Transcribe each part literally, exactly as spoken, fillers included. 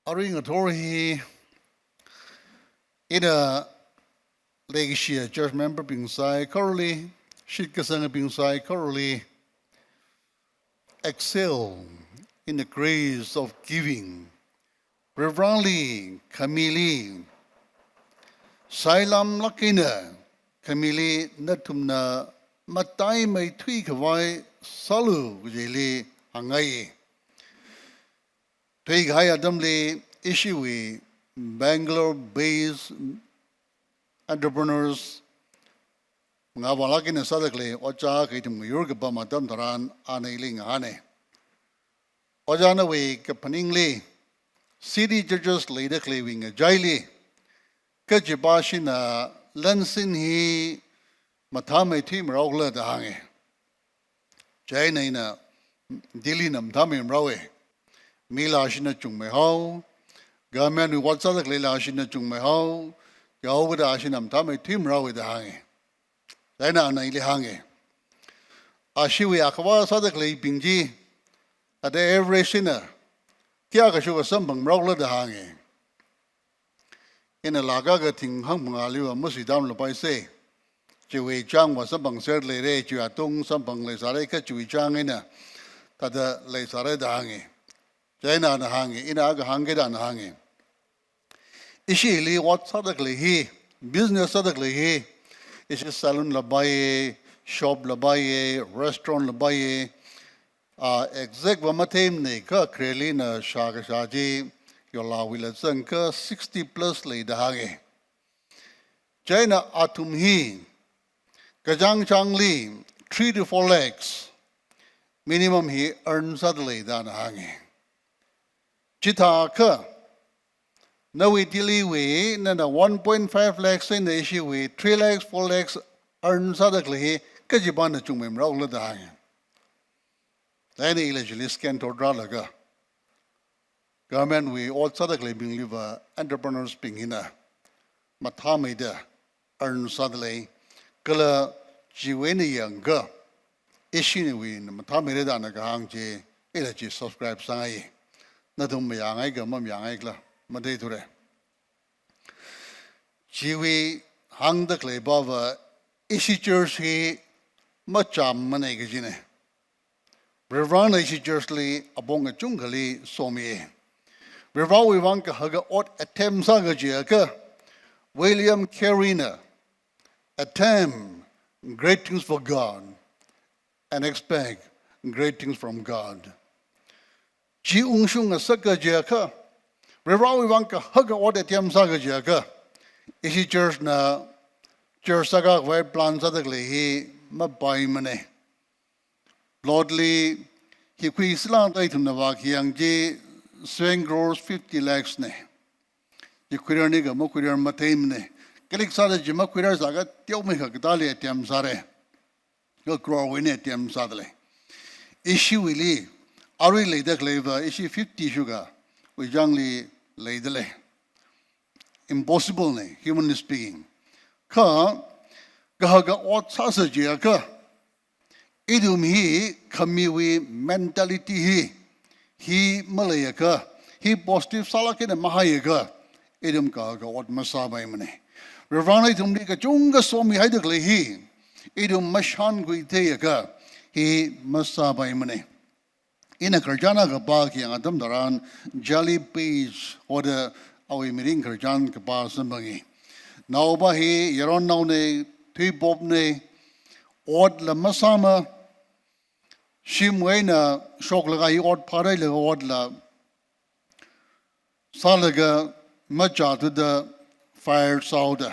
Arui ngathor hi ina leikashiya church member bing saikorali, shitkasangabing saikorali, excel in the grace of giving. Varivarali, khamili sailamlāk eina, khamili nathumna mataimeithui khavai sālu kajili hāngngai. Thuikahai atamli ishiwui Bangalore based entrepreneurs ngavālāk eina sāda khalei ojā akha ithum ngayur kapam atam tharan ana ili ngahāna. Ojā, nawui kaphaningli, city churches leida khaleiwui ngachaili, kachipāshina lansin hi mathāmeithui marao khala da hānga. Chieina ina Delhi na mathāmei marao e. Mila ashina chungmei hao, government wui ot sāda khaleila ashina chungmei hao, yaokada ashina mathāmeithui marao e da hānga. Chieina ana ili hānga. Ashiwui akhava sāda khaleibing chi, ata average shina kayākha shuka samphang marao khala da hānga. Ina lāka kathing hangphangāliva masuitamlapai se. Chiwui chāngva samphangser leira, chiwui atung samphang leisāra, kha chiwui chāng eina thāda leisāra da hānga. Chieina ana hānga, ina akha hāngkida ana hānga. Ishili ot sāda khalei hi, business sāda khalei hi, ishi salon la paiya, shop la paiya, restaurant la paiya, ah, exact va matheimana kha khareli ina shākashā chi, yolawuila zangakha sixty plus lei da hānga. Chieina athum hi kachāng chāngli three to four lakhs minimum hi earn sāda lei da ana hānga. Chithākha nawui Delhi wui nana one point five lakhs eina ishiwui three lakhs, four lakhs earn sāda khalei hi kachipāna chungmei marao khala da hānga. Chieina ila chili scan thot rālaga, government wui ot sāda khaleibingliva entrepreneurs bing hina mathāmeida earn sāda lei, kala chiwui eina yangakha ishina wui na mathāmeira da ana kahāng chi, ila chi subscribe sāngai. Nathum mayāngai kha mamayāngai khala matheithura. Chiwui hāngda khaleiva ishi church hi machāmmana kajina. Varivarana ishi church li apong kachungkhali somi. Varivarawui vang kahaka ot attempt sā kajiakha, William Carey na, "Attempt great things for God and expect great things from God." Chi ungshung ngasak kajiakha, Varivarawui vang kahaka ot attempt sā kajiakha, ishi church na church sākhavai plan sāda khalei hi mapaimana. Plot li hi khuisila da ithumna vākayang chi seven crores fifty lakhs na. Chi khuirarni kha makhuirar matheimana. Kalik sāda chi makhuirarsākha teomeikha katāli attempt sāra. Kha crore wui eina attempt sāda lei. Ishiwuili, arui leida khaleiva ishi fifty shuka wui chāngli leida lei. Impossible na, humanly speaking. Kha, kahaka ot sāsa jiakha, ithum hi khamiwui mentality hi, hi maleiakha, hi positive sālāk eina mahaiakha, ithum kahaka ot masāpaimana. Varivarana ithumli kachungkha somihaida khalei hi, ithum mashānkhui theiakha, hi masāpaimana. Ina khararchan akha pākayang atam tharan, Charlie Page hoda awui mirin khararchan kapā samphangi. Naopa hi yaronnao na, thuipop na, otla masāma, shimwui eina shoklaga hi ot phārai laga otla sālaga machāthuda fire sāhaoda.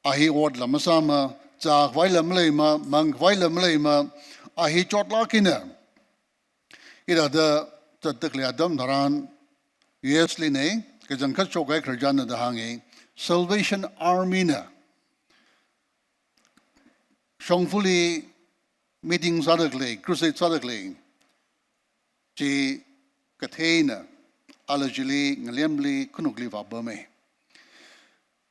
A hi otla masāma, zākhavaila maleima, mangkhavaila maleima, a hi chotlāk eina. Ithāda zatda khalei atam tharan U S li na, kachangkhat shokkahai khararchanna da hānga, Salvation Army na shongfali meeting sāda khalei, crusade sāda khalei chi katheina, ala chili ngalemli khanukli vāpama.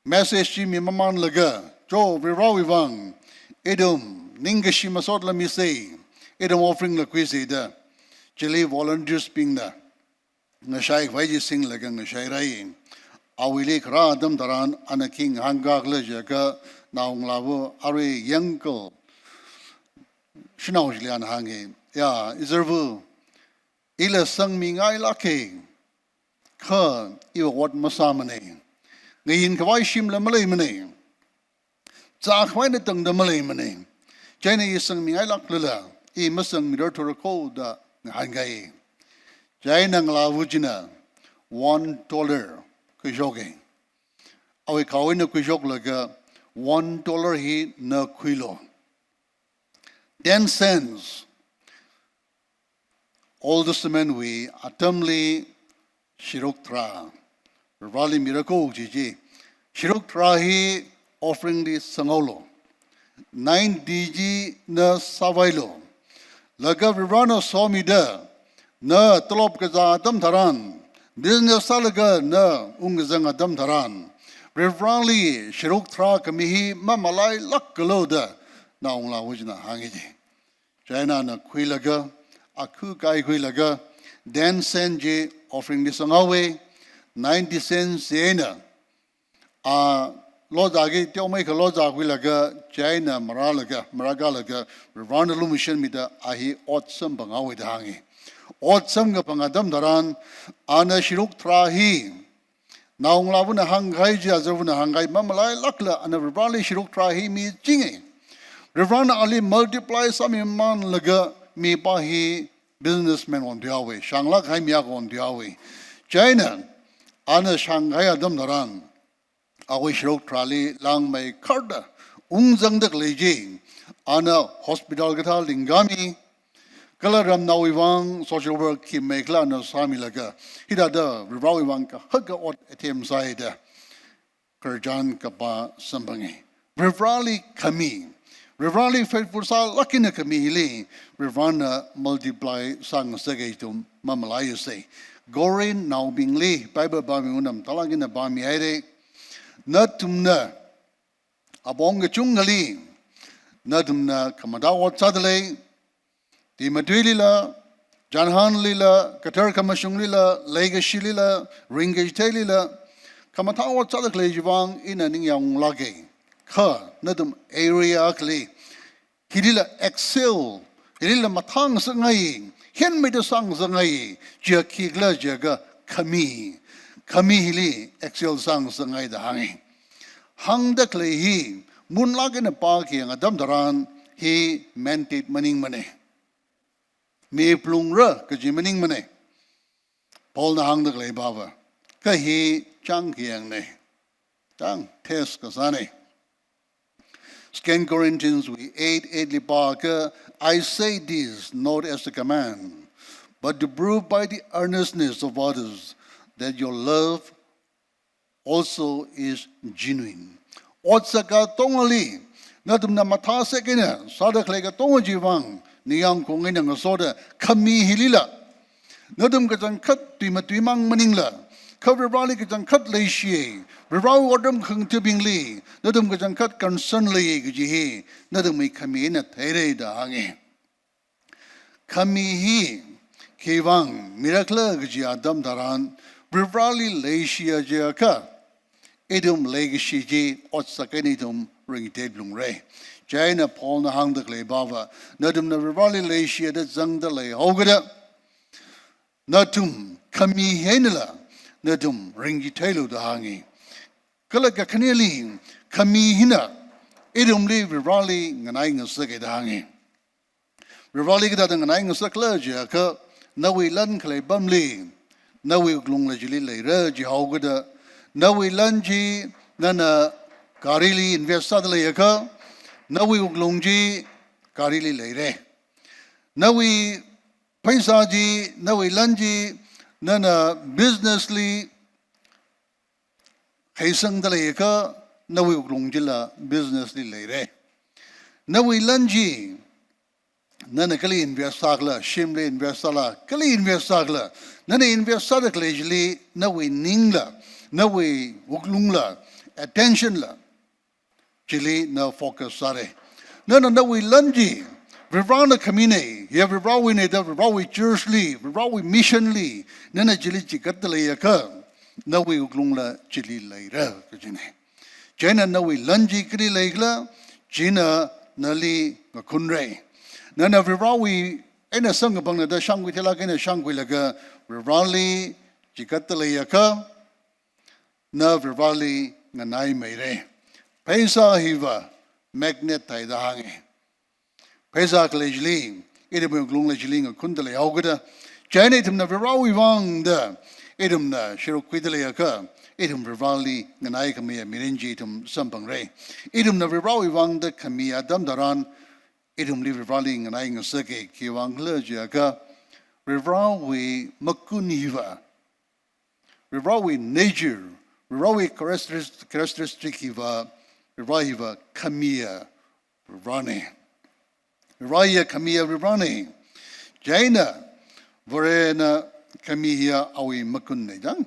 Message chi mi mamānlaga, cho Varivarawui vang, ithum ningkashi masotla misa, ithum offering la khuisa da, chili volunteers bingna ngashai khavai chi singlaga ngashairai. Awuili kharā atam tharan ana khi ngahānkā khala jiakha, naongalāva arui yangkal shanao chili ana hānga, "Ya, izarva, ila sangmingailāka, kha iva ot masāmana. Ngayin khavai shimla maleimana. Zākhavai eina tangda maleimana. Chieina i sangmingailāklala, i masangmirarthura ko," da ngahānkai. Chieina ngalāva china one dollar khuishoka. Awui khao eina khuishoklaga, "One dollar hi na khuilu. Ten cents, Old Testament wui atamli sharuk tharā Varivarāli mira ko," kaji chi. Sharuk tharā hi offering li sanghaolu. Ninety chi na sāvailu. Laga Varivarāna somida, na tolop kazā atam tharan, business sālaga na ungkazang atam tharan, Varivarāli sharuk tharā khami hi mamalailākalu da naongalāva china hānga ji. Chieina ana khuilaga, akhu kaikhuilaga, ten cent chi offering li sanghaowa, ninety cents chieina, a, lozāki teomeikha lozākhuilaga, chieina marālaga, marākālaga, Varivarāna lumashanmida a hi ot samphanghaowa da hānga. Ot samkaphang atam tharan, ana sharuk tharā hi, naongalāvana hāngkahai chi, izarvana hāngkahai mamalailākla, ana Varivarāli sharuk tharā hi michinga. Varivarāna ali multiply sāmimanlaga mipā hi businessman onthuihaowa, shānglāk kahai mi akha onthuihaowa. Chieina, ana shāngkahai atam tharan, awui sharuk tharāli langmeikharda ungzangda khalei chi, ana hospital kathā lingkāmi, kala ramnaowui vang social work khi meikhala ana sāmilaga, hithāda Varivarāwui vang kahaka ot athemsai da khararchan kapā samphanga. Varivarāli khami, Varivarāli faithful sālāk eina khami hili, Varivarāna multiply sāngasaka, ithum mamalaiasa. Corinthnaobingli Bible pāmi unam talāk eina pāmihaira. Nathumna apong kachungkhali, nathumna khamathā ot sādalei, tuimatuilila, janhanlila, kathar khamashunglila, leikashilila, ringkachitheilila, khamathā ot sāda khalei chiwui vang ina ningyānglāka. Kha nathum area akhali, hilila excel, hilila mathāngasakngai, henmeida sāngasakngai, chiya khikhala jiakha khami, khami hili excel sāngasakngai da hānga. Hāngda khalei hi, munlāk eina pākhayang atam tharan hi mandate maningmana. Miphalungra kaji maningmana. Paulna hāngda khalei pava. Kha hi chāngkhayangna. Chāng test kasāna. Second Corinthians wui eight eight li pākha, "I say this not as a command, but to prove by the earnestness of others that your love also is genuine." Otsak katongali, nathumna mathāsek eina sāda khalei katonga chiwui vang ningyāngkhaung eina ngasoda, khami hilila, nathum kachangkhat tuimatuimang maningla, kha Varivarāli kachangkhat leishiya, Varivarāwui otram khangathabingli nathum kachangkhat concern leiya kaji hi nathumwui khami eina theira da hānga. Khami hi khiwui vang mirakhala kaji atam tharan, Varivarāli leishiya jiakha, ithum leikashi chi otsak eina ithum ringchithei phalungra. Chieina Paulna hāngda khalei pava, nathumna Varivarāli leishiya da zangda leihaokida, nathum khami hi einala nathum ringchitheilu da hānga. Kala kakhaneli, khami hina ithumli Varivarāli nganai ngasaka da hānga. Varivarāli kathāda nganai ngasakhala jiakha, nawui lan khalei apamli, nawui wuklungla chili leira jihaokida, nawui lan chi nana garili invest sāda leiakha, nawui wuklung chi garili leira. Nawui pheisā chi, nawui lan chi nana business li heisangda leiakha, nawui wuklung chila business li leira. Nawui lan chi nana kali invest sākhala, shimli invest sāla, kali invest sākhala, nana invest sāda khalei chili nawui ningla, nawui wuklungla, attention la, chili na focus sāra. Nana nawui lan chi Varivarana khamina, hiya Varivarawuina da Varivarawui church li, Varivarawui mission li, nana chili chigatda leiakha, nawui wuklungla chili leira, kajina. Chieina nawui lan chi kali leikhala, china nali ngakhunra. Nana Varivarawui eina samkaphangna da shangkhui theilaga eina shangkhuilaga, Varivarali chigatda leiakha, na Varivarali nganaimeira. Pheisā hiva magnet thāi da hānga. Pheisā khalei chili, ithumwui wuklungla chili ngakhunda leihaokida. Chieina ithumna Varivarawui vang da, ithumna sharuk khuida leiakha, ithum Varivarali nganaikhameiya mirin chi ithum samphangra. Ithumna Varivarawui vang da khami atam tharan, ithumli Varivarali nganai ngasaka, khiwui vang khala jiakha, Varivarawui magun hiva, Varivarawui nature, Varivarawui characteris-, characteristic hiva, Varivara hiva khamiya Varivarana. Varivara hiya khamiya Varivarana. Chieina, Varena khami hiya awui magunna jang.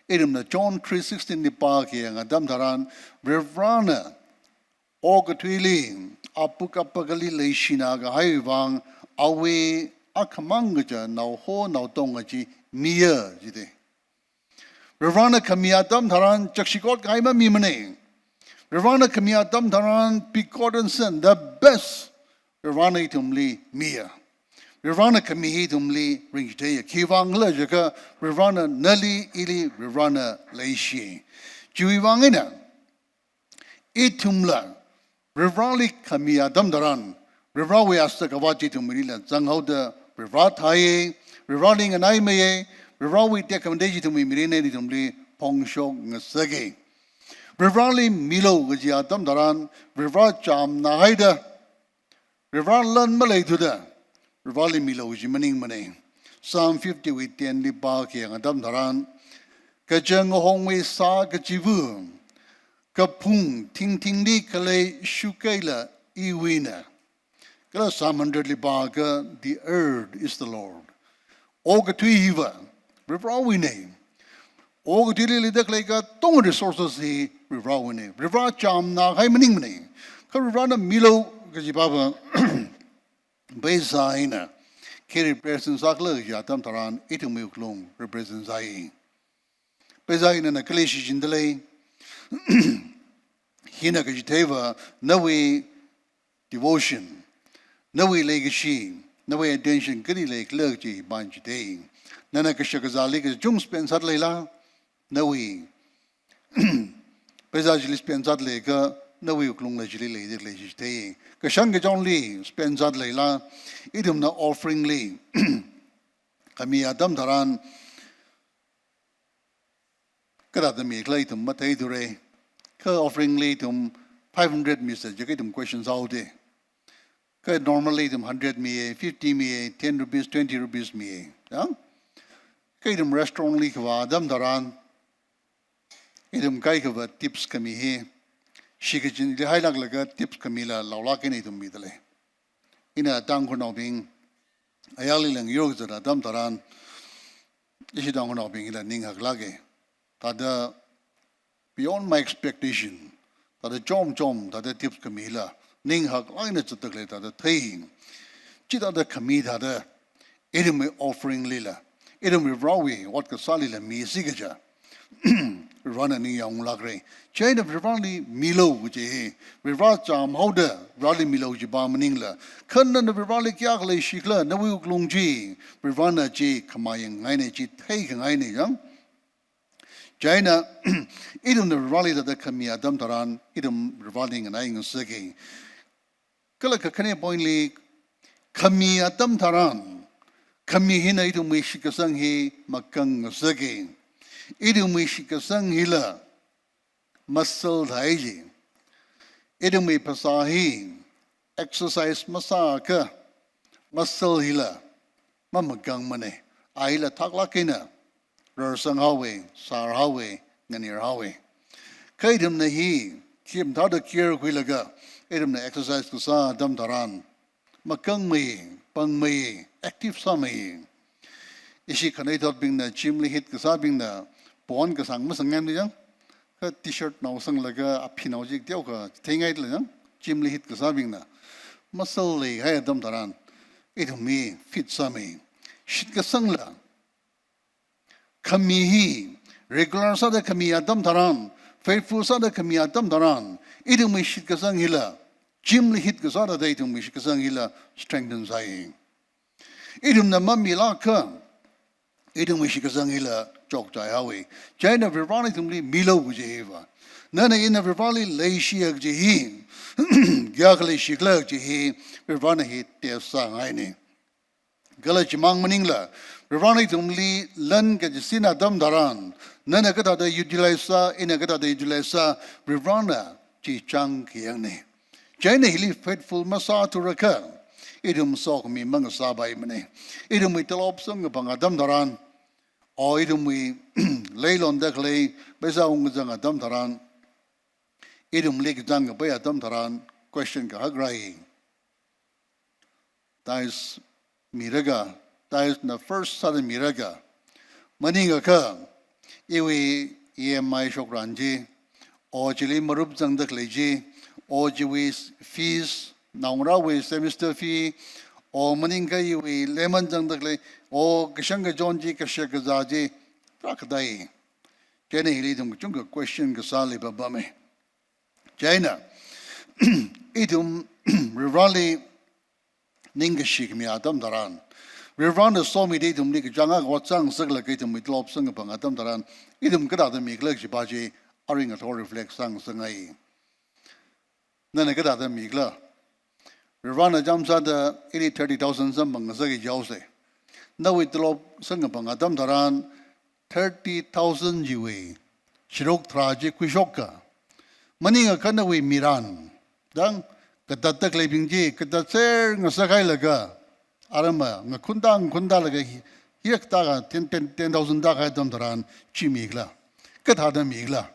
Ithumna John three sixteen li pākhui atam tharan, Varivarana okathuili, apuk apakali leishina kahaiwui vang, awui akhamang kaja naoho naotonga chi miya jida. Varivarana khami atam tharan chakshikot kahai mamimana. Varivarana khami atam tharan begotten son, the best, Varivarana ithumli miya. Varivarana khami hi ithumli ringchitheiya. Khiwui vang khala jiakha Varivarana nali ili Varivarana leishi. Chiwui vang eina, ithumla Varivarali khami atam tharan, Varivarawui asak avā chi ithumwuilila zanghaoda Varivara thāya, Varivarali nganaimeiya, Varivarawui tekhamatei chi ithumwui mirin eina ithumli phongshok ngasaka. Varivarali milu kaji atam tharan, Varivara chāmnā haida, Varivara lan maleithuda, Varivarali milu kaji maningmana. Psalm fifty wui ten li pākhui atam tharan, kachangahongwui sā kachiva, kaphung thingthingli khalei shukeila iwuina. Kala Psalm hundred li pākha, the earth is the Lord. Okathui hiva, Varivarawuina. Okathuili leida khalei katonga resources hi Varivarawuina. Varivara chāmnā kahai maningmana. Kha Varivarana milu kaji pāva, pheisā hina khi represent sākhala kaji atam tharan, ithumwui wuklung represent sāi. Pheisā hina na kali shichinda lei. Hina kachitheiva nawui devotion, nawui leikashi, nawui attention kali leikhala kaji pān chithei. Nana kashak kazāli kachung spend sāda leila, nawui pheisā chili spend sāda leiakha, nawui wuklungla chili leida lei chithei. Kashang kachonli spend sāda leila, ithumna offering li khami atam tharan, kathāda mikhala ithum matheithura. Kha offering li ithum five hundred misa jiakha ithum question sāhaoda. Kha normally ithum hundred miya, fifty miya, ten rupees, twenty rupees miya. Ya? Kha ithum restaurant li kavā atam tharan, ithum kaikhava tips khami hi, shikachinli hailāklaga tips khamila laolāk eina ithum mida lei. Ina Tangkhulnaobing, ayarli leng yorkazat atam tharan, ishi Tangkhulnaobing hila ning haklāka. Thāda beyond my expectation, thāda chomchom, thāda tips khamila, ning haklāk eina zatda khalei thāda thei. Chithāda khami thāda, ithumwui offering lila, ithumwui Varivarawui ot kasālila misi kaja, Varivarana ningyāng ngalākra. Chieina Varivarali milu kaji hi, Varivara chāmhaoda, Varivarali milu kaji pā maningla, kha nana Varivarali kayākha leishikhala, nawui wuklung chi, Varivarana chi khamayang ngaina, chi theikhangaina jang. Chieina, ithumna Varivarali thāda khami atam tharan, ithum Varivarali nganai ngasaka. Kala kakhane point li, khami atam tharan, khami hina ithumwui shitkasang hi makang ngasaka. Ithumwui shitkasang hila muscle thāi ji. Ithumwui phasā hi exercise masāakha muscle hila mamakangmana. Aila thaklāk eina rarsang haowa, sār haowa, nganir haowa. Kha ithumna hi, khim thāda care khuilaga, ithumna exercise kasā atam tharan, makangmei, pangmei, active sāmei. Ishi khanuithotbingna, gym li hit kasābingna, pon kasang masangngam ni jang, kha t-shirt nao sanglaga, aphi nao jik teokha, theingaila jang, gym li hit kasābingna. muscle leihai atam tharan, ithum hi fit sāmi. Shitkasangla, khami hi regular sāda khami atam tharan, faithful sāda khami atam tharan, ithumwui shitkasang hila, gym li hit kasā thāda ithumwui shitkasang hila strengthen sāi. Ithumna mamilāka, ithumwui shitkasang hila chokchai haowa. Chieina Varivarana ithumli milo kaji hiva, nana ina Varivarali leishiya kaji hi, kayākha leishikhala kaji hi, Varivarana hi test sāngaina. Kala chimang maningla, Varivarana ithumli lan kachisin atam tharan, nana kathāda utilize sā, ina kathāda utilize sā, Varivarana chi chāngkhayangna. Chieina hili faithful masāthurakha, ithum sokhami mangasāpaimana. Ithumwui tolop samkaphang atam tharan, o ithumwui leilonda khalei, paisa ungkazang atam tharan, ithumli kachāng kapai atam tharan, question kahak rai. Tithes miraga, tithes na first sāda miraga, maningakha, iwui E M I shokran chi, o chili marup zangda khalei chi, o chiwui fees, naongarāwui semester fee, o maningakha iwui lemon zangda khalei, o kashang kachon chi, kashak kazā chi, tarākha dai. Chieina hili ithum kachungkha question kasā leipapama. Chieina, ithum Varivarali ningkashi khami atam tharan, Varivarana somida ithumli kachāng akha ot sāngasaklaga ithumwui tolop samkaphang atam tharan, ithum kathāda mikhala kajipa chi, arui ngathor reflect sāngasakngai. Nana kathāda mikhala? Varivarana chām sāda ili thirty thousand samphang ngasakki jihaosa. Nawui tolop samkaphang atam tharan thirty thousand chiwui sharuk tharā chi khuishoka. Maningakha nawui miran, dang, katatta khaleibing chi katatser ngasakhailaga, arama ngakhunta ngakhunta laga hi, hiyak taka ten, ten, ten thousand tākahai atam tharan chi mikhala? Kathāda mikhala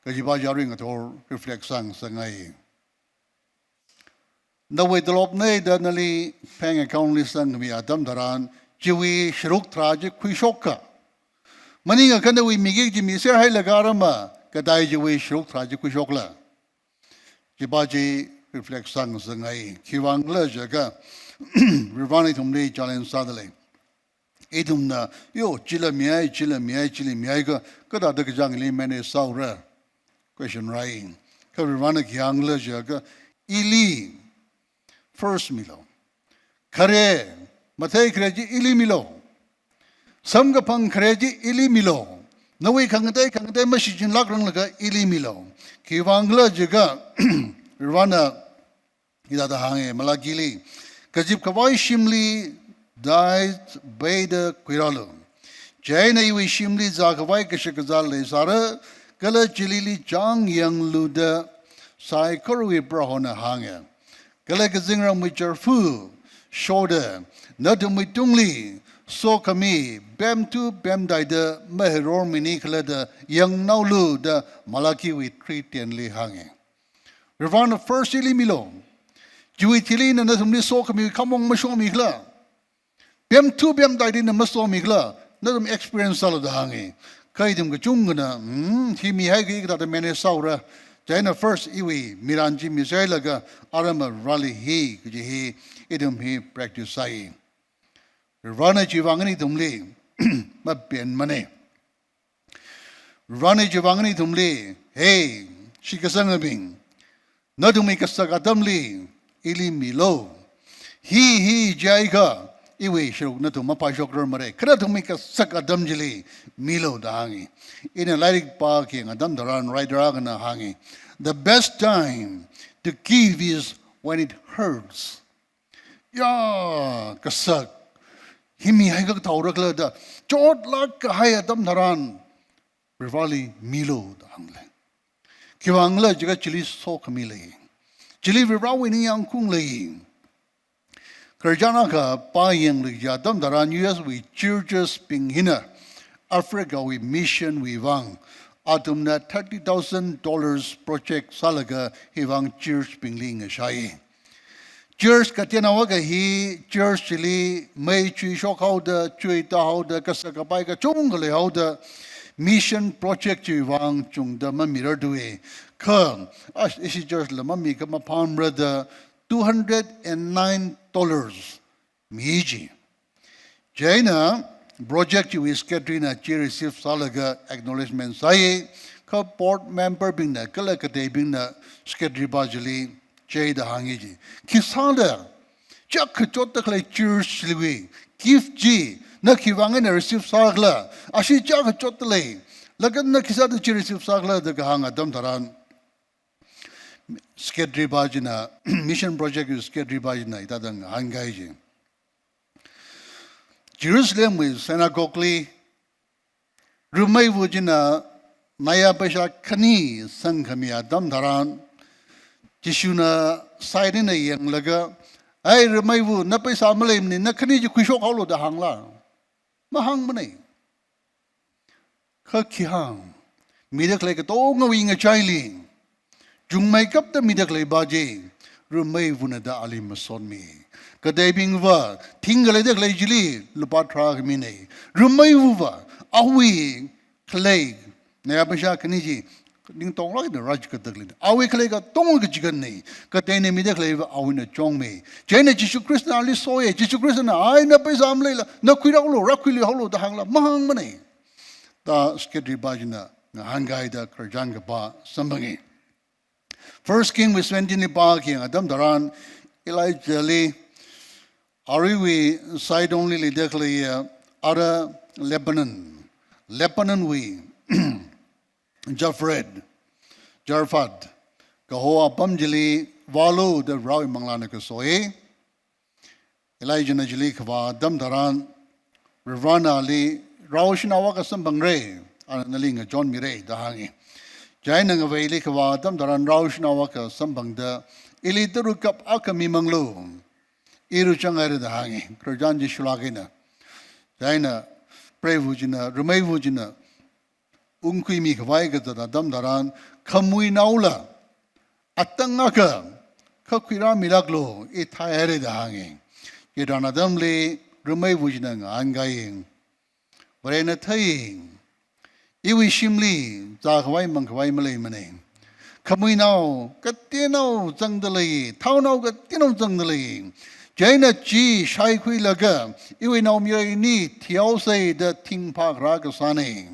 kajipa chi arui ngathor reflect sāngasakngai. Nawui tolopna da nali bank account li sangkhami atam tharan, chiwui sharuk tharā chi khuishoka. Maningakha nawui miki chi miserhailaga arama, katai chiwui sharuk tharā chi khuishokla? Chipa chi reflect sāngasakngai. Khiwuivang khala jiakha, Varivarana ithumli challenge sāda lei. Ithumna, yo, chila mihai, chila mihai, chila mihai kha, kathāda kachāng hili manage sāura? Question rai. Kha Varivarana khi hāngkhala jiakha, ili first milo. Khare, mathei khare chi ili milo. Samkaphang khare chi ili milo. Nawui khangatei khangatei mashichinlākranglaga ili milo. Khiwuivang khala jiakha, Varivarana hithāda hānga, Malakili, kazip khavai shimli tithe peida khuirālu. Chieina iwui shimli zākhavai kashak kazā leisāra, kala chilili chāngyanglu da saikorawui Prohona hānga. Kala kazingramwui chārfu shoda, nathumwui tungli sokhami pemthu pemtaida maheror mini khala da yangnaolu da Malakiwui three ten li hānga. Varivarana first ili milo. Chiwui thili ina nathumli sokhami khamong mashomikhala? Pemthu pemtaida ina masomikhala? Nathum experience sālu da hānga. Kha ithum kachungkhana, hmm, hi mihai kha kathāda manage sāura? Chieina first iwui miran chi miserhailaga arama Vareli hi kaji hi ithum hi practice sāi. Varivarana chiwuivang eina ithumli mapenmana. Varivarana chiwuivang eina ithumli, hey, shitkasangabing, nathumwui kasak atamli ili milo. Hi, hi jiakha iwui sharuk nathum mapaishokrarmara. Kha nathumwui kasak atam chili milo da hānga. Ina lairik pākhayang atam tharan writer akhana hānga, "The best time to give is when it hurts." Ya, kasak, hi mihai kha kathāora khala da chotlāk kahai atam tharan Varivarali milo da hānglei. Khiwuivang khala jiakha chili sokhami lei. Chili Varivarawui ningyāngkhaung lei. Khararchan akha pāyanglu jiakha atam tharan U S wui churches bing hina Africa wui mission wui vang athumna thirty thousand dollars project sālaga hivang church bingli ngashai. Church kateonao akha hi church chili mei chuishok haoda, chuita haoda, kasak kapai kachungkha leihaoda, mission project chiwui vang chungda mamirarthuwa. Kha, ash, ishi church la mamikha maphāmara da, two hundred and nine dollars mi ji. Chieina project chiwui secretary na chi receive sālaga acknowledgement sāi, kha board member bingna kala kateibingna secretary pa chili chida hāngi ji. Khisāda, chiyākha chotda khalei church liwui gift chi, na khiwui vang eina receive sākhala, ashi chiyākha chotda lei, laga na khisāda chi receive sākhala da kahāng atam tharan, secretary pa china, mission project wui secretary pa china hithāda ngahānkai ji. Jerusalem wui synagogue li, Rumeiva china nayā paisa khani sangkhami atam tharan, Jishuna side eina yanglaga, "Ai, Rumeiva, na paisa maleimana, na khani chi khuishok haolu," da hāngla? Mahāngmana. Kha khi hāng, mida khalei katongawui ngachaili, chungmeikapta mida khalei pa chi, Rumeivana da ali masotmi. Kateibingva, thingkha leida khalei chili, lupā tharā khamina. Rumeivava, awui khalei, nayā paisa khani chi, ningtonglāk eina rāchikatda khalei. Awui khalei katonga kachikanna. Kateina mida khaleiva awuina chungmi. Chieina Jishu Khristana ali soya. Jishu Khristana, "Ai, na paisa maleila, na khuiraolu, rākhuilu haolu," da hāngla? Mahāngmana. Da secretary pa china ngahānkaida khararchan kapā samphangi. First King wui seventeen li pākayang atam tharan, Elijah li, aruiwui Sidon li leida khaleiya, ara Lebanon, Lebanon wui Zarephath, Zarephath kaho apam chili vālu da Varewui manglāna kasoi. Elijahna chili kavā atam tharan, Varivarana ali rao shanao akha samphangra, ana nali ngachonmira da hāngi. Chieina ngaveili kavā atam tharan rao shanao akha samphangda, ili tarukkap akha mimanglu, i rāzanghaira da hāngi. Khararchan chi shulāk eina. Chieina preiva china, Rumeiva china, ungkhuimi khavai kazat atam tharan, khamuinaola, atang akha, kha khuirāmilāklu, i thaihaira da hāngi. Chitharan atamli, Rumeiva china ngahānkai. Varena thei, iwui shimli, zākhavai mangkhavai maleimana. Khamuinao kateonao zangda lei, thaonao kateonao zangda lei. Chieina chi shaikhuilaga, iwui naomayara ini thihaosa da thingphā kharā kasāna,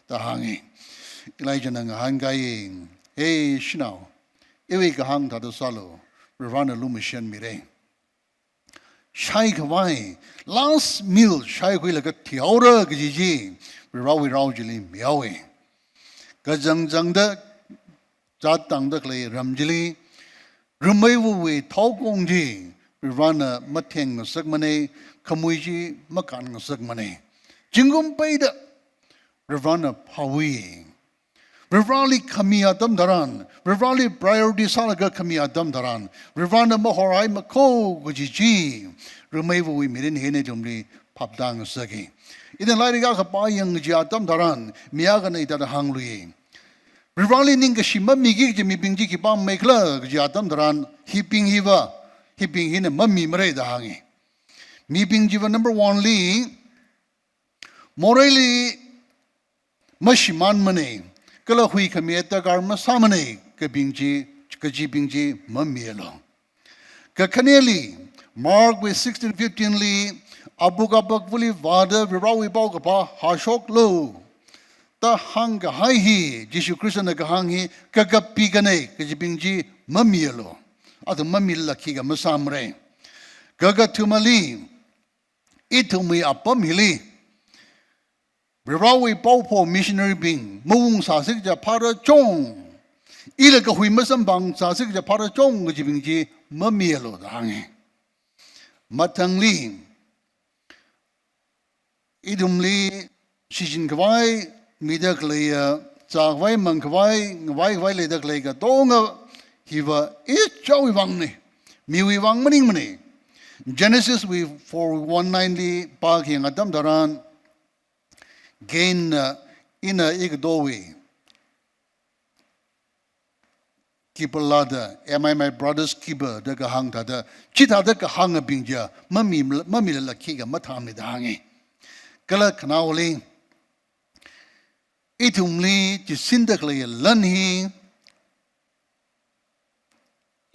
da hāngi. Elijahna ngahānkai, "He shanao, iwui kahāng thāda sālu, Varivarana lumashanmira." Shaikhavai, last meal shaikhuilaga thihaora kaji chi, Varivarawui rao chili mihaowa. Kazang zangda, zat tangda khalei ram chili, Rumeivawui thaokong chi, Varivarana matheng ngasakmana, khamui chi makān ngasakmana. Zingkum peida, Varivarana phāwui. Varivarali khami atam tharan, Varivarali priority sālaga khami atam tharan, Varivarana mahorhaimakho kaji chi, Rumeivawui mirin hina ithumli phaptā ngasaka. Ina lairik akha pāyang kaji atam tharan, mi akhana hithāda hāngluiya. Varivarali ningkashi mamiki kaji mibing chi khipā maikhala kaji atam tharan, hibing hiva, hibing hina mamimara da hānga. Mibing chiva number one li, moreili mashimānmana, kala huikhami darkar masāmana, kabing chi, kajibing chi mamialu. Kakhaneli, Mark wui sixteen fifteen li, abuk abakvali vāda Varivarawui paokaphā hāshoklu da hāngkahai hi, Jishu Khristana kahāng hi, kakapi kana, kajibing chi mamialu. Athum mamilala khikha masāmara. Kakathumali, ithumwui apam hili, Varivarawui paopho missionary bing, maung sāsi kaja phara chong, ila kahui masamphang sāsi kaja phara chong kajibing chi mamialu da hānga. Mathangli, ithumli shichinkhavai, mida khaleiya, zākhavai, mangkhavai, ngavaikhavai leida khalei katonga hiva ichāwui vangna, miwui vang maningmana. Genesis wui four one nine li pākhayang atam tharan, Cain na, ina ikatowui keeper lada, "Am I my brother's keeper?" da kahāng thāda, chithāda kahāngabing chiya, mami, mamilala khikha mathāmana da hānga. Kala khanaoli, ithumli chisinda khalei lan hi,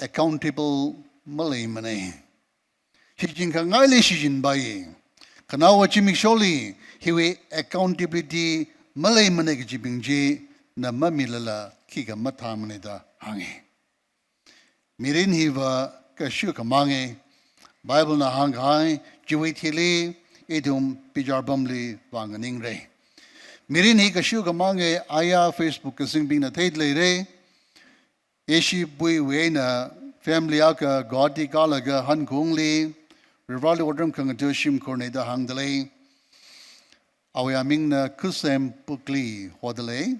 accountable maleimana. Shichin khangaili shichinpai. Khanaowa zimiksholi hiwui accountability maleimana kajibing chi na mamilala khikha mathāmana da hānga. Mirin hiva kashu khamanga. Bible na hāngkahai chiwui thili ithum bichar pamli vānganingra. Mirin hi kashu khamanga, aya Facebook kazingbingna theida leira. Ishi puiwui eina family akha Guwahati kālaga Hankhongli Varivarali otram khangatha shimkhurna da hāngda lei. Awui amingna Khusem Pukli hoda lei.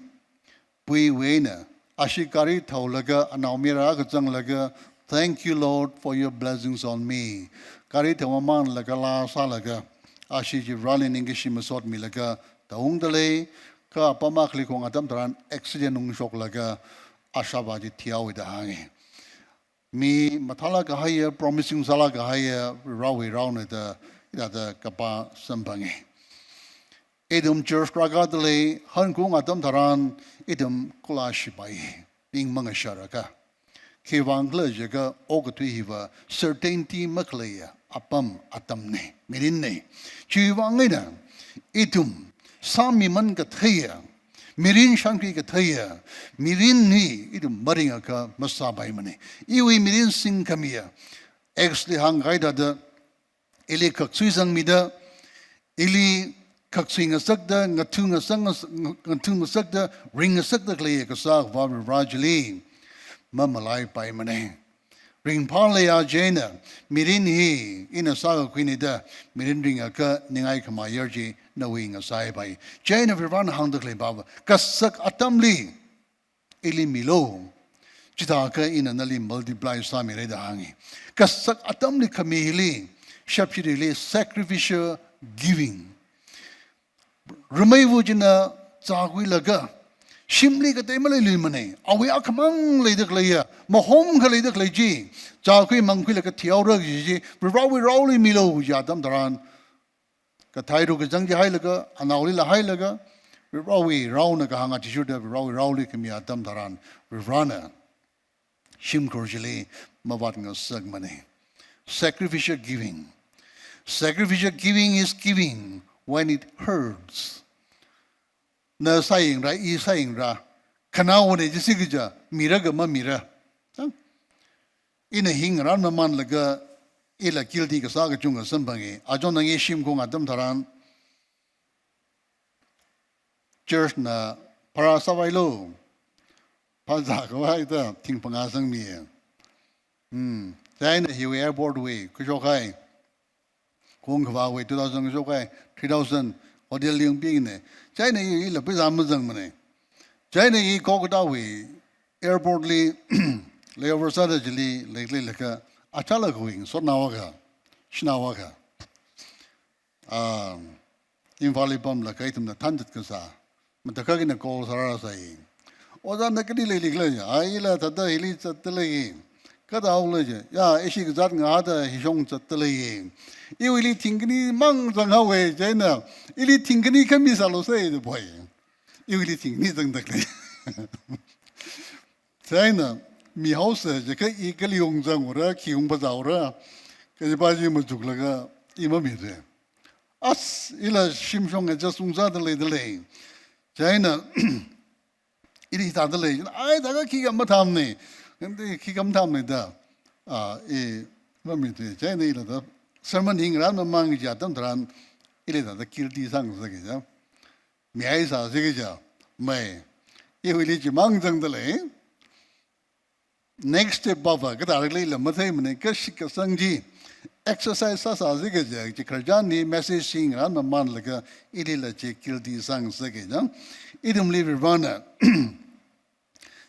Puiwui eina ashi gari thaolaga anaomayara akha zanglaga, "Thank you, Lord, for your blessings on me." Gari thaomamānlaga laa sālaga, ashi chi Varivarali ningkashi masotmilaga thaungda lei. Kha apam akhali khong atam tharan accident ungshoklaga ashāvā chi thihaowa da hānga. Mi mathālāk kahaiya, promising sālāk kahaiya, Varivarawui raona da, hithāda kapā samphanga. Ithum church rākāda lei, Hankhong atam tharan, ithum kula shipai, ning mangashārakha. Khiwuivang khala jiakha okathui hiva certainty makhaleiya apam atamna, mirinna. Chiwuivang eina, ithum sāmiman katheiya, mirin shānkhui katheiya, mirin hi ithum maringakha masāpaimana. Iwui mirin singkhamiya, Acts li hāngkahai thāda, ili khaksui zangmida, ili khaksui ngasakda, ngathu ngasang, ngathu ngasakda, ring ngasakda khaleiya Kasā Akhava Varivara chili mamalaipaimana. Ringphālaya chieina, mirin hi ina sākakhuina da mirin ringakha ningai khamayar chi nawui ngasaipai. Chieina Varivarana hāngda khalei pava, kasak atamli ili milu. Chithākha ina nali multiply sāmira da hānga. Kasak atamli khami hili, shapshirili sacrificial giving. Rameiva china zākhuilaga, shimli katei maleiluimana. Awui akhamang leida khaleiya, mahom kha leida khalei chi, zākhui mangkhuilaga thihaora kaji chi, Varivarawui raoli milu kaji atam tharan, kathairu kachang chi hailaga, anaolila hailaga, Varivarawui raona kahāng athishurda Varivarawui raoli khami atam tharan, Varivarana shimkhur chili mavātngasakmana. Sacrificial giving. Sacrificial giving is giving when it hurts. Na sāyingra, i sāyingra, khanaowana jisi kaja, mira kha mamira. Tang. Ina hi ngarān mamānlaga, ila guilty kasā kachungkha samphanga. Achon nang i shimkhur atam tharan, church na phara sāvailu. Phara sākhavai da thing phangā sangmi. Hmm. Chieina hiwui airport wui, khuishokhai. Khong khavāwui two thousand khuishokhai, three thousand hotel li ungpikna. Chieina i, ila pheisā mazangmana. Chieina i Kolkata wui airport li layover sāda chili, lei, leilakha, achālakhawui ngasotnao akha, shanao akha. Ah, Imphal li pamlaga ithumna thanzat kasā. Matakhak eina call sārāsai. "Ojā, na kali leili khala?" "Ai, ila thāda hili zatda lei." "Kathāda haola?" ji. "Ya, ishi kazāt ngahāda hishong zatda lei." "Iwuili thingkhani mang zanghaowa," chieina, "Ili thingkhani khami sālusai," da poi. Iwuili thingkhani zangda khalei. Chieina, mi haosa jiakha i kali ungzangura, khi ungphazāura, kajipa chi machuklaga i mamira. As, ila shimshong adjust ungsāda leida lei. Chieina, ili thāda lei. Ai, thākha khikha mathāmana. Khikha mathāmana da. Ah, i mamira. Chieina ila thāda sermon hi ngarān mamān kaji atam tharan, ili thāda guilty sāngasaka ja. Mihai sāsi kaja, mai. Iwuili chimang zangda lei. Next step pava, kathāda leila matheimana, kashik kasang chi exercise sāsāsi kaja, chi khararchan hi message chi ngarān mamānlaga, ilila chi guilty sāngasaka ja. Ithumli Varivarana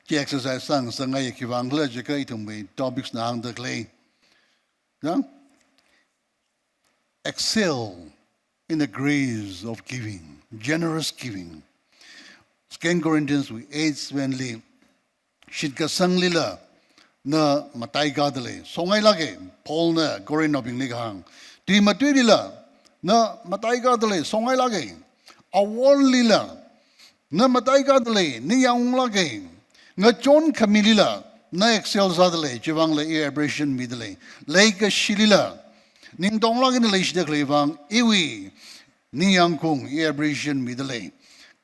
chi exercise sāngasakngaiya, khiwuivang khala jiakha ithumwui topics na hāngda khalei. Ja? Excel in the grace of giving, generous giving. Second Corinthians wui eight seven li, shitkasanglila na mataikāda lei, songailāka, Paul na Corinthnaobingli kahāng. Tui matuilila na mataikāda lei, songailāka. Aworlila na mataikāda lei, ningyāng unglāka. Ngachon khamilila na excel sādalei, chiwuivangla i appreciation midalei. Leikashilila, ningtonglāk eina leishida khalei vang, iwui ningyāngkhaung i appreciation midalei.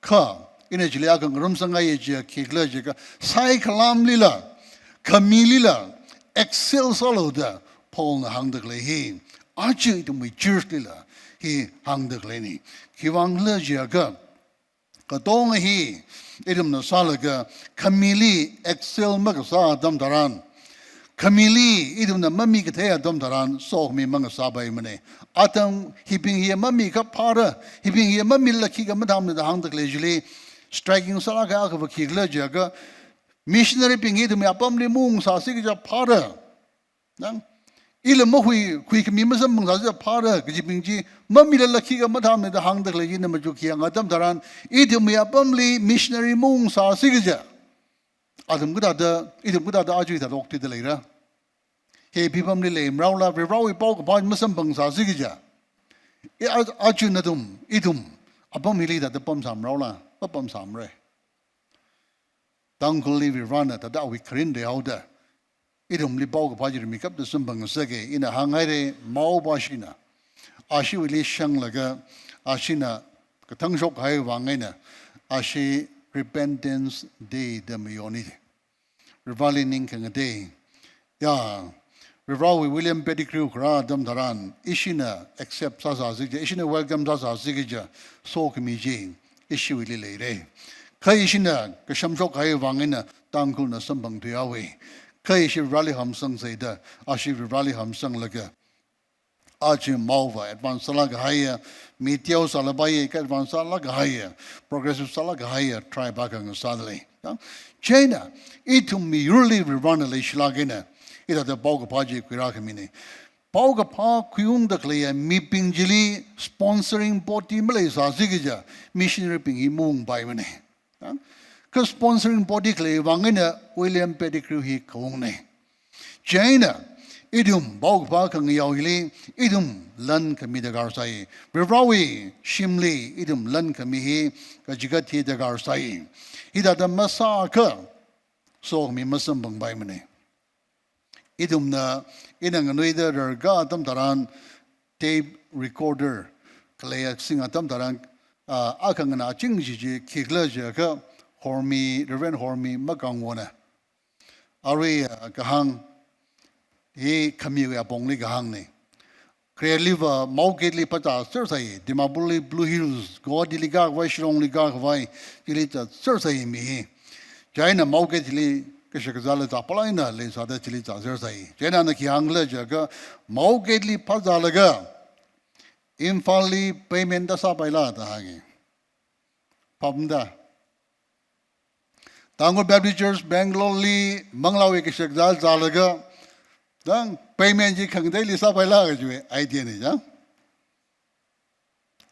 Kha, ina chili akha ngarumsangngaiya chiya khikhala jiakha, saikhalamlila, khamilila, excel sālu da, Paulna hāngda khalei hi, aja ithumwui church lila, hi hāngda khaleina. Khiwuivangkhala jiakha, katonga hi, ithumna sālaga, khamili excel makasā atam tharan, khamili ithumna mamikathei atam tharan, sokhami mangasāpaimana. Atam hibing hi mamikha phāra, hibing hi mamilala khikha mathāmana da hāngda khalei chili, striking sālāk kahai akhava khikhala jiakha, missionary bing hi ithumwui apamli maungsāsi kaja phāra. Nang, ila mahui, huikhami masamphangsāsi kaja phāra, kajibing chi, mamilala khikha mathāmana da hāngda khalei china machuk khayang atam tharan, ithumwui apamli missionary maungsāsi kaja. Athum kathāda, ithum kathāda aja hithāda okthuida leira. Hi apamli leimaraola, Varivarawui paokaphā masamphangsāsi kaja. I a-, aja nathum, ithum, apam hili thāda pamsāmaraola, mapamsāmara. Tangkhulli Varivarana thāda awui kharing leihaoda, ithumli paokaphā chi rimeikapta samphangsake, ina hānghaira, maopā shina. Ashiwuili shanglaga, ashina kathang shokkahai vang eina, ashi Repentance Day da mayoni. Varivarali ning khangatei. Ya, Varivarawui William Pettigrew kharā atam tharan, ishina accept sāsāsi kaja, ishina welcome sāsāsi kaja, sokhami chi, ishiwuili leira. Kha ishina kashamshok kahai vang eina Tangkhulna samphangthuihaowa. Kha ishi Varivarali hamsangsa da, ashi Varivarali hamsanglaga, aja maovā advance sālāk kahaiya, mi teosālapaiya, kha advance sālāk kahaiya, progressive sālāk kahaiya, tribe akha ngasādalei. Ya? Chieina, ithum miyurli Varivarana leishilāk eina, hithāda paokaphā chi khuirākhamina. Paokaphā khuiungda khaleiya mibing chili sponsoring body maleisāsi kaja, missionary bing hi maungpaimana. Ya? Kha sponsoring body khalei vang eina William Pettigrew hi kaungna. Chieina, ithum paokaphā khangayao hili, ithum lan khami darkar sai. Varivarawui shimli, ithum lan khami hi, kachigat hi darkar sai. Hithāda masākha, sokhami masamphangpaimana. Ithumna, ina nganuida rarkahai atam tharan, tape recorder, khaleiya sing atam tharan, ah, akhangana chingchi chi, khikhala jiakha, Hormi, Reverend Hormi Makangwona. Arui, ah, kahāng, hi khamiwui apongli kahāngna. Khareli va Mao Gate li phazāser sai, Dimapurli Blue Hills, Guwahati li kākhavai, Shillong li kākhavai, chili zāser sai mi hi. Chieina Mao Gate chili kashak kazāla zāphalāk eina leisāda chili zāser sai. Chieina ana khi hāngkhala jiakha Mao Gate li phazālaga, Imphal li payment da sāpaila da hānga. Phapda. Tangkhul Baptist Church Bangalore li manglāwui kashak kazā zālaga, dang payment chi khangateili sāpaila kajiwui idea na ya.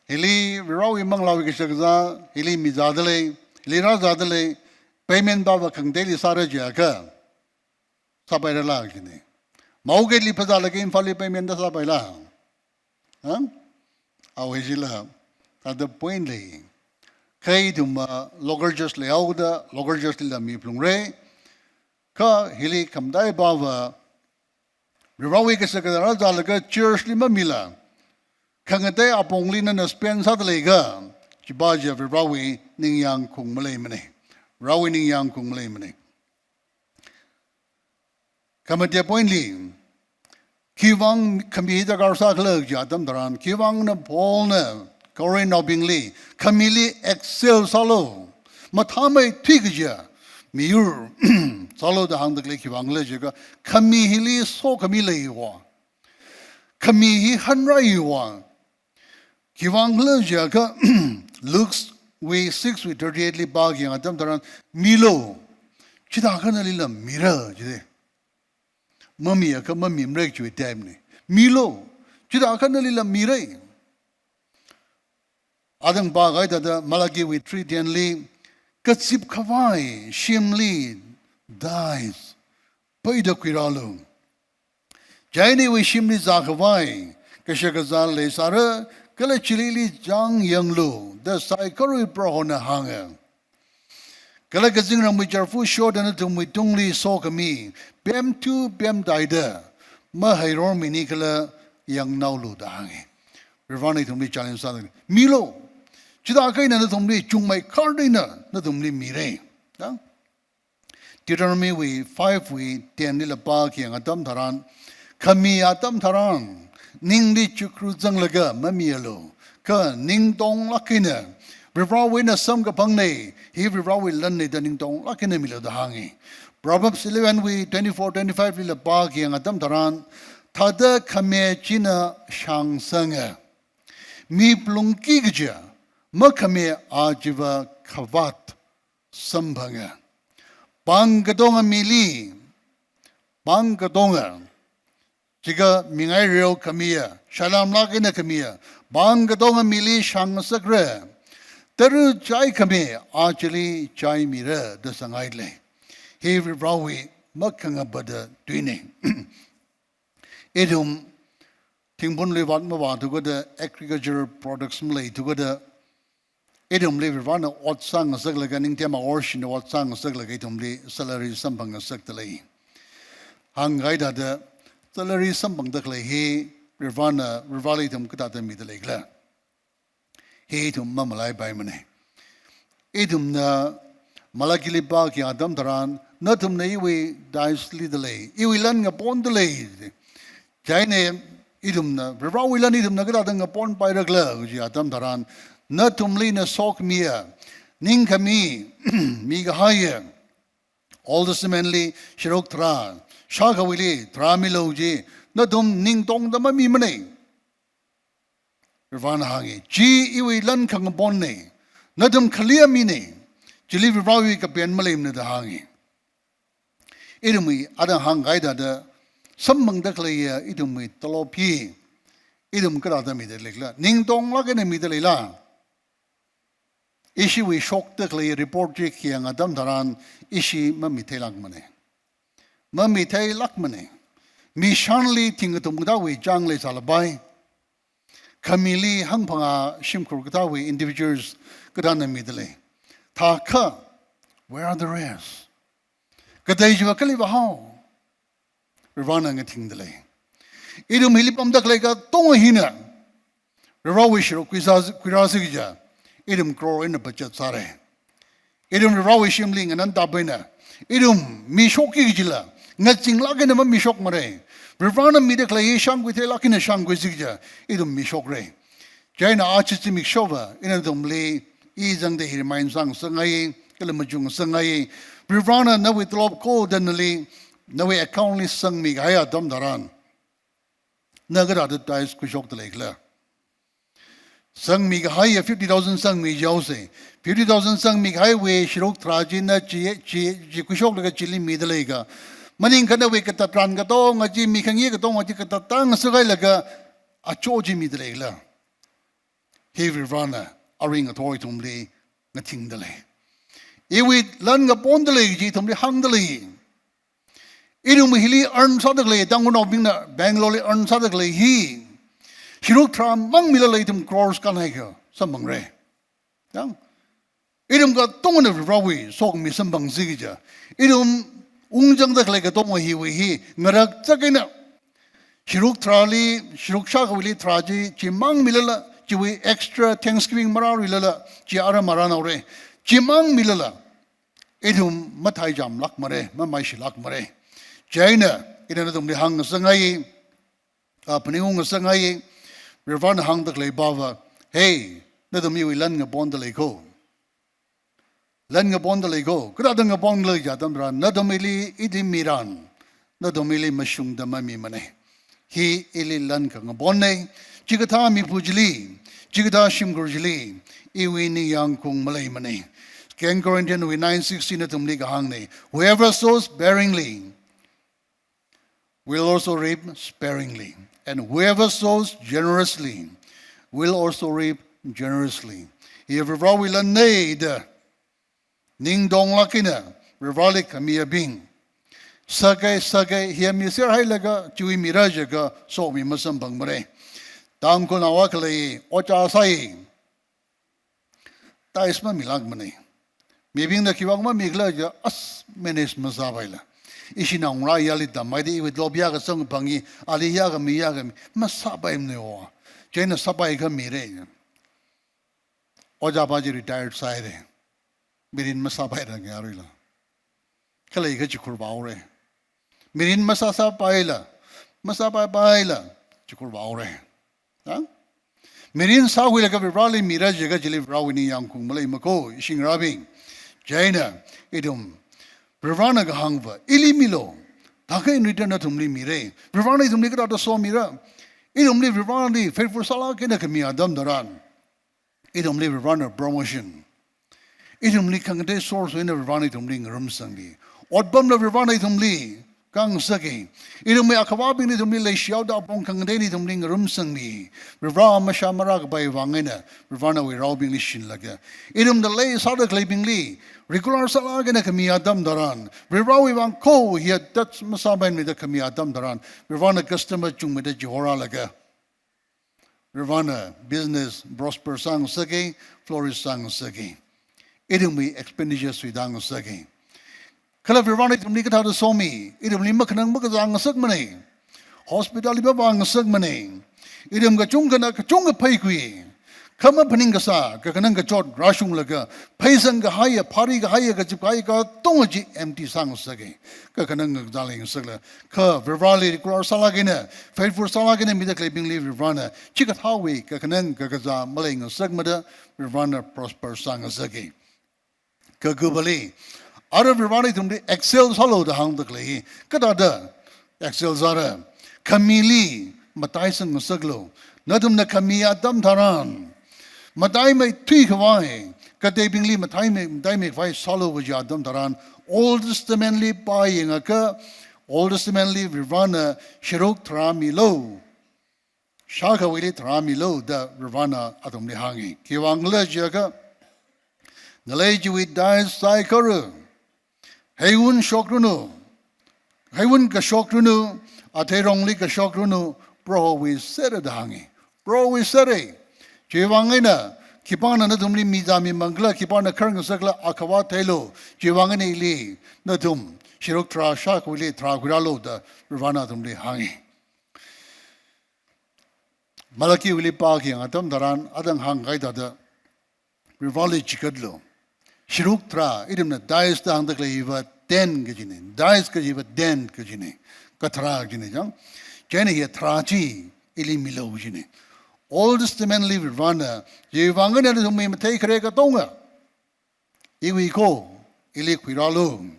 Hili Varivarawui manglāwui kashak kazā, hili mi zādalei, hili rāzādalei, payment pava khangateili sāra jiakha, sāpairala kajina. Mao Gate li phazālaga Imphal li payment da sāpaila. Ha? Awui chila, thāda point lei. Kha ithum, ah, local church leihaoda, local church lila miphalungra. Kha hili khamataipa va, Varivarawui kashak kazā rāzālaga church li mamila, khangatei apongli nana spend sāda leiakha, chipa chiya Varivarawui ningyāngkhaung maleimana. Varivarawui ningyāngkhaung maleimana. Khamatea point li, khiwuivang khami hi darkar sākhala kaja atam tharan, khiwuivangna Paulna Corinthnaobingli, khamili excel sālu, mathāmeithui kaja miyur sālu da hāngda khalei khiwuivangkhala jiakha, khami hili sokhami leiwa, khami hi hanraiwa, khiwuivangkhala jiakha Luke wui six wui thirty-eight li pākhayang atam tharan, milu, chithākha nalila mira jida. Mamiakha mamimara kajiwui type na. Milu, chithākha nalila mira. Adang pākahai thāda Malachi wui three ten li, kazipkhavai shimli tithes paida khuirālu. Chieina iwui shimli zākhavai kashak kazā leisāra, kala chilili chāngyanglu da saikorawui Prohona hānga. Kala kazingramwui chārfu shoda nathumwui tungli sokhami pemthu pemtaida mahairormini kala yangnaolu da hānga. Varivarana ithumli challenge sāda, milu. Chithākha ina nathumli chungmeikharda ina nathumli mira. Da? Deuteronomy wui five wui ten lila pākhayang atam tharan, khami atam tharan, ningli chukru zanglaga mamialu, kha ning tonglāk eina, Varivarawui eina samkaphangna, hi Varivarawui lanna da ning tonglāk eina milu da hānga. Proverbs eleven wui twenty-four, twenty-five lila pākhayang atam tharan, thāda khami china shāngsanga, mi phalungki kaja makhami a chiva khavāt samphanga. Pāng katonga mili, pāng katonga, chikha mingaireo khamiya, shalamlāk eina khamiya, pāng katonga mili shāngngasakra. Tara chaikhami a chili chaimira da sāngailei. Hi Varivarawui makhangapata tuina. Ithum thingphunli vāt mavāthu kada, agricultural products maleithu kada, ithumli Varivarana ot sāngasaklaga, ningthem aor shina ot sāngasaklaga ithumli salary samphangngasakdalei. Hāngkahai thāda, salary samphangda khalei hi Varivarana, Varivarali ithum kathāda midalei khala? Hi ithum mamalaipaimana. Ithumna Malakili pākhayang atam tharan, nathumna iwui tithes lidalei, iwui lan ngapondalei. Chieina ithumna, Varivarawui lan ithumna kathāda ngaponpairakhala kaji atam tharan, nathumli ina sokhamiya, ningkhami mikahaiya, Old Testament li sharuk tharā, shākhawuili tharā milu chi, nathum ning tongda mamimana. Varivarana hānga, chi iwui lan khangaponna, nathum khalia mina, chili Varivarawui kapen maleimana da hānga. Ithumwui, ada hāngkahai thāda, samphangda khaleiya ithumwui tolop hi, ithum kathāda midalei khala? Ning tonglāk eina midaleila? Ishiwui shokda khalei report chi khayang atam tharan, ishi mamitheilākmana. Mamitheilākmana. Mishanli thing kathum kathāwui chang leisālapai. Khamili hangphangā shimkhur kathāwui individuals kathāna midalei. Thākha, where are the rest? Katei chiva kali vāhao? Varivarana ngathingdalei. Ithum hili pamda khalei katonga hina Varivarawui sharuk khuisā, khuirāsi kaja, ithum crore eina budget sāra. Ithum Varivarawui shimli nganantapaina, ithum mishokki kajila, ngazinglāk eina mamishokmara. Varivarana mida khalei hi shāngkhuitheilāk eina shāngkhuisi kaja, ithum mishokra. Chieina aja zimikshova, ina nathumli i zangda hi remind sāngasakngai, kala machuk ngasakngai. Varivarana nawui tolop kho da nali, nawui account li sangmikahai atam tharan, na kathāda tithes khuishokdalei khala? Sangmikahaiya fifty thousand sangmi jihaosa. Fifty thousand sangmikahaiwui sharuk tharā chi na chi, chi, chi khuishoklaga chili midalei kha? Maningakha nawui katatran katonga chi, mi khangayei katonga chi katatang sāhailaga acho chi midalei khala? Hi Varivarana aring athor ithumli ngathingdalei. Iwui lan ngapondalei kaji ithumli hāngdalei. Ithum hili earn sāda khalei, Tangkhulnaobingna Bangalore li earn sāda khalei hi sharuk tharā mang milala ithum crores kānhai kha samphangra. Yang, ithum katongana Varivarawui sokhami samphangsi kaja, ithum ungzangda khalei katonga hiwui hi ngarakzak eina, sharuk tharāli, sharuk shākhawuili tharā chi, chimang milala, chiwui extra Thanksgiving marāluilala, chi ara marānaora. Chimang milala, ithum matheichāmlākmara, mamaishilākmara. Chieina, ina nathumli hāngngasakngai, a, phaningungngasakngai, Varivarana hāngda khalei pava, hey, nathum iwui lan ngapondalei kho. Lan ngapondalei kho. Kathāda ngapon khala jiakha atam tharan, nathum ili ithum miran, nathum ili mashungda mamimana. Hi ili lan khangaponna. Chikathā mipā chili, chikathā shimkhur chili, iwui ningyāng khaung maleimana. Second Corinthians wui nine sixteen nathumli kahāngna. Whoever sows sparingly will also reap sparingly. And whoever sows generously will also reap generously. Hi Varivarawui lanna da, ning tonglāk eina Varivarali khamiyabing, sākahai, sākahai, hi miserhailaga chiwui mira jiakha sokhami masamphangmara. Tangkhulnao akha lei, ojā sāi, tithes mamilākmana. Mibingna khiwui vang mamikhala jiakha, as manage masāpaila. Ishi naongarā yali tamhaida iwui lobya kasang phangi, ali yākhami yākhami, masāpaimana o. Chieina sāpai khamira. Ojā pa chi retired sāhaira. Mirin masāpaira ngaruila. Khalei kha chikhur vāhaora. Mirin masāsāpaila, masāpaipaila, chikhur vāhaora. Ha? Mirin sākhuilaga Varivarali mira jiakha chili Varivarawui ningyāng khaung maleimana ko, ishi ngarābing. Chieina, ithum, Varivarana kahāngva, ili milu, thākha ina return nathumli mira. Varivarana ithumli kathāda somira. Ithumli Varivarali faithful sālāk eina khami atam tharan, ithumli Varivarana promotion, ithumli khangatei source eina Varivarana ithumli ngarumsangmi. Otpamla Varivarana ithumli kangasaka. Ithumwui akhavābingli ithumli leishihaoda apong khangateili ithumli ngarumsangmi. Varivara mashā marākapai vang eina, Varivarana awui raobingli shinlaga, ithumda leisāda khaleibingli regular sālāk eina khami atam tharan, Varivarawui vang ko hiya tat masāpaimana da khami atam tharan, Varivarana customer chungmeida chihorālaga, Varivarana business prosper sāngasaka, flourish sāngasaka. Ithumwui expenditure suitāngasaka. Kala Varivarana ithumli kathāda somi, ithumli makhanang makazā ngasakmana. Hospital li pāpā ngasakmana. Ithum kachungkhana kachungkha pheikhui. Kha maphaning kasā, kakhanang kachot rāshunglaga, pheisang kahaiya, phari kahaiya, kazip kahaiya katonga chi empty sāngasaka. Kakhanang kazā leingasakla. Kha Varivarali regular sālāk eina, faithful sālāk eina mida khaleibingli Varivarana chikathāwui kakhanang kakazā maleingasakmada, Varivarana prosper sāngasaka. Kakupali, ara Varivarana ithumli excel sālu da hāngda khalei, kathāda excel sāra, khamili mataisang ngasaklu. Nathumna khami atam tharan, mataimeithui khavai, kateibingli mataimei, mataimei khavai sālu kaji atam tharan, Old Testament li pāyangakha, Old Testament li Varivarana sharuk tharā milu, shākhawuili tharā milu da Varivarana athumli hānga. Khiwui vangkhala jiakha, ngalei chiwui tithe saikora, heiwun shokranu, heiwun kashokranu, atheirongli kashokranu, Prohowui sera da hānga. Prohowui sera. Chiwui vang eina, khipāna nathumli mizāmi mangkhala, khipāna khar ngasakla, akhavā theilu, chiwui vang eina ili, nathum, sharuk tharā shākhawuili tharā khuirālu da Varivarana athumli hānga. Malachiwuili pākhayang atam tharan, athang hāngkahai thāda, Varivarali chikatlu. Sharuk tharā, ithumna tithe da hāngda khalei hiva tenth kajina. Tithe kajiva tenth kajina. Katharā kajina chang. Chieina hiya tharā chi, ili milu kajina. Old Testament li Varivarana, chiwui vang eina nathumwui mathei khare katonga, iwui ko, ili khuirālu.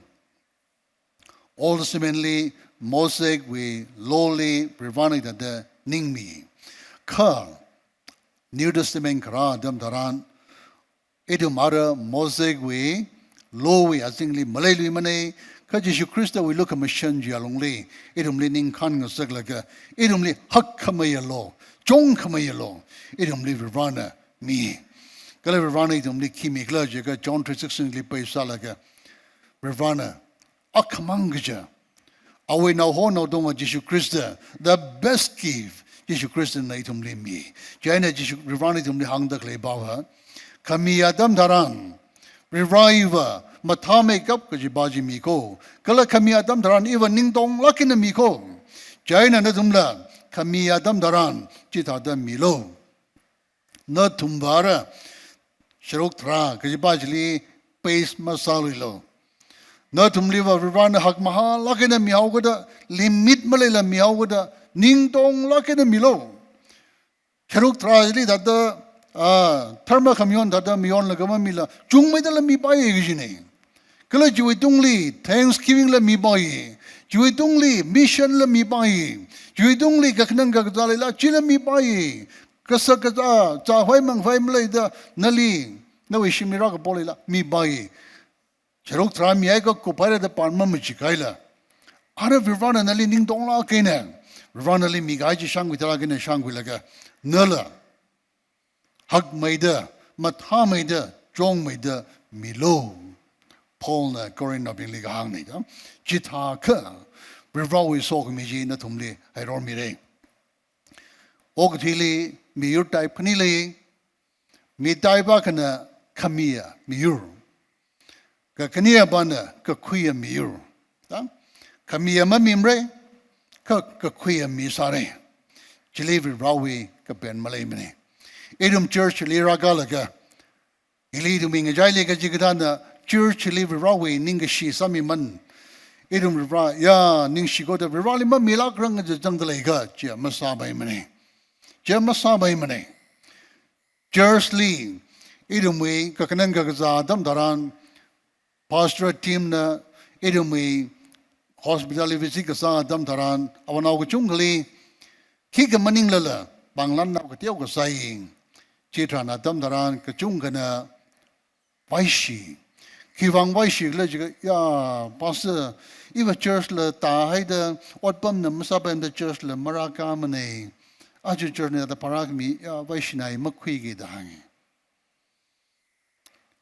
Old Testament li Mosaic wui law li Varivarana hithāda ningmi. Kha New Testament kharā atam tharan, ithum ara Mosaic wui law wui azingli maleiluimana, kha Jishu Khristawui lukhamashan chiya lungli, ithumli ningkhān ngasaklaga, ithumli hakkhameiya law, chungkhameiya law, ithumli Varivarana mi. Kala Varivarana ithumli khi mikhala jiakha John three sixteen li pāsālaga, Varivarana akhamang kaja, awui naoho naotonga Jishu Khrista, the best gift, Jishu Khristana ithumli mi. Chieina Jishu, Varivarana ithumli hāngda khalei pava, khami atam tharan, Varivara iva mathāmeikap kajipa chi miko. Kala khami atam tharan iva ningtonglāk eina miko. Chieina nathumla khami atam tharan chithāda milu. Nathumva ara sharuk tharā kajipa chili base masāluilu. Nathumliva Varivarana hakmahālāk eina mihaokada, limit maleila mihaokada, ningtonglāk eina milu. Sharuk tharā chili thāda, ah, dharma khamayon thāda mayonlaga mamila, chungmeidala mipaiya kajina. Kala chiwui tungli thanksgiving la mipai. Chiwui tungli mission la mipai. Chiwui tungli kakhanang kakazā leila chila mipai. Kasak kazā, zākhavai mangkhavai maleida nali, nawui shimli rākapo leila mipai. Sharuk tharā mihai kakup haira da pan mamachikhaila, ara Varivarana nali ningtonglāk eina, Varivarana nali mikahai chi shākhuithalāk eina shākhuilaga, nala hakmeida, mathāmeida, chungmeida milu. Paulna Corinthnaobingli kahāngna da. Chithākha, Varivarawui sokhami chi nathumli hairormira. Okathuili miyur type khani lei, mi type akhana khamiya miyur. Kakhanea pana kakhuiya miyur. Ta? Khamiya mamimara, kha kakhuiya misāra. Chili Varivarawui kapen maleimana. Ithum church li rākalaga, hili ithumwui ngachaili kachikathāna church li Varivarawui ningkashi sāmiman. Ithum Varivara, ya, ningshi koda Varivarali mamilākrang kaji zangda leikha, chiya masāpaimana. Chiya masāpaimana. Church li, ithumwui kakhanang kakazā atam tharan, pastor team na, ithumwui hospital li visit kasā atam tharan, avanao kachungkhali, khikha maninglala, panglānnao kateokha sāi. Chitharan atam tharan, kachungkhana vaishi. Khiwuivang vaishi khala jiakha, ya, pastor, iva church la tāhaida, otpamna masāpaimada church la marākamana. Aja church na da pharākhami, ya, vaishina makhuiki da hānga.